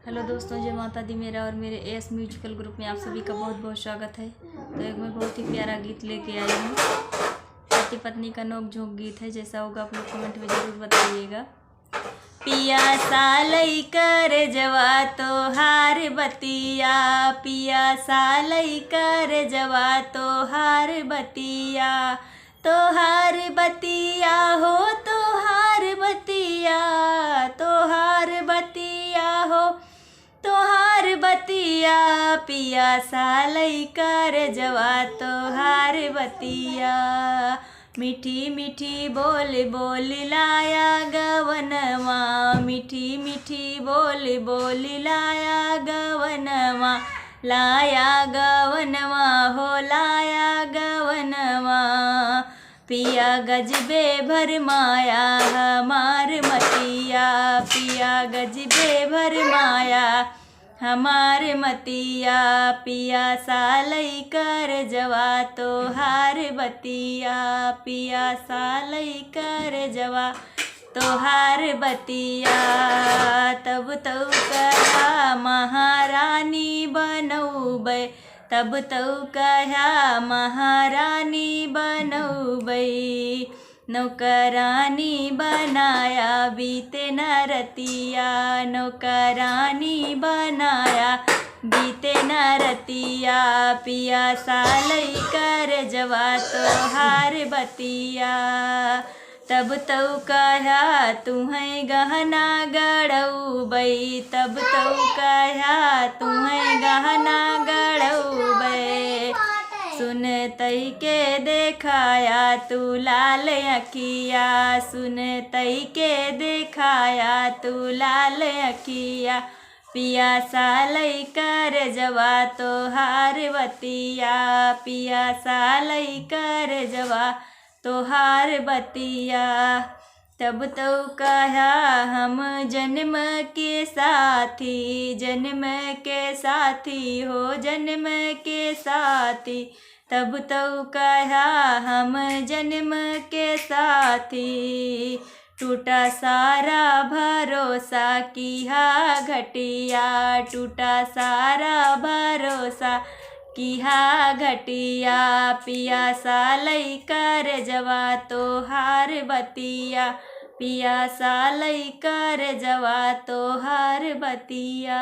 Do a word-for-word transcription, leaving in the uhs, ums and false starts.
हेलो दोस्तों, जय माता दी। मेरा और मेरे एस म्यूजिकल ग्रुप में आप सभी का बहुत बहुत स्वागत है। तो एक मैं बहुत ही प्यारा गीत लेके आई हूँ, पति पत्नी का नोक झोंक गीत है। जैसा होगा आप लोग कमेंट में ज़रूर बताइएगा। पिया सालई कर जवा तोहार बतिया, पिया सालई कर जवा तोहार बतिया, तोहार बतिया हो, तोहार बतिया, तोहार बतिया हो, तोहार बतिया। पिया सालई कर जवा तोहार बतिया। मीठी मीठी बोल बोल लाया गवनवा, मीठी मीठी बोल बोल लाया गवनवा, लाया गवनवा हो, लाया गवनवा। पिया गजबे भरमाया हमार मतिया, पिया गजबे भरमाया हमार मतिया। पिया सालई कर जवा तोहार बतिया, पिया सालई कर जवा तोहार बतिया। तब तउ कहा महारानी बनउबै, तब तउ कहा महारानी बनउबै। नौकरानी बनाया बीते न रतिया, नौकरानी बनाया बीते न रतिया। पिया सालई कर जवा तोहार बतिया। तब तउ कहा तुहैं गहना गड़उबै, तब तउ कहा तुहैं गहना गड़उबै। सुनतई के देखाया तू लाल अखिया, सुनतई के देखाया तू लाल अखिया। पिया सालई कर जवा तोहार बतिया, पिया सालई कर जवा तोहार बतिया। तब तउ कहा हम जन्म के साथी, जन्म के साथी हो, जन्म के साथी। तब तउ कहा हम जन्म के साथी। टूटा सारा भरोसा किहा घटिया, टूटा सारा भरोसा किहा घटिया। पिया सालई कर जवा तोहार बतिया, पिया सालई कर जवा तोहार बतिया।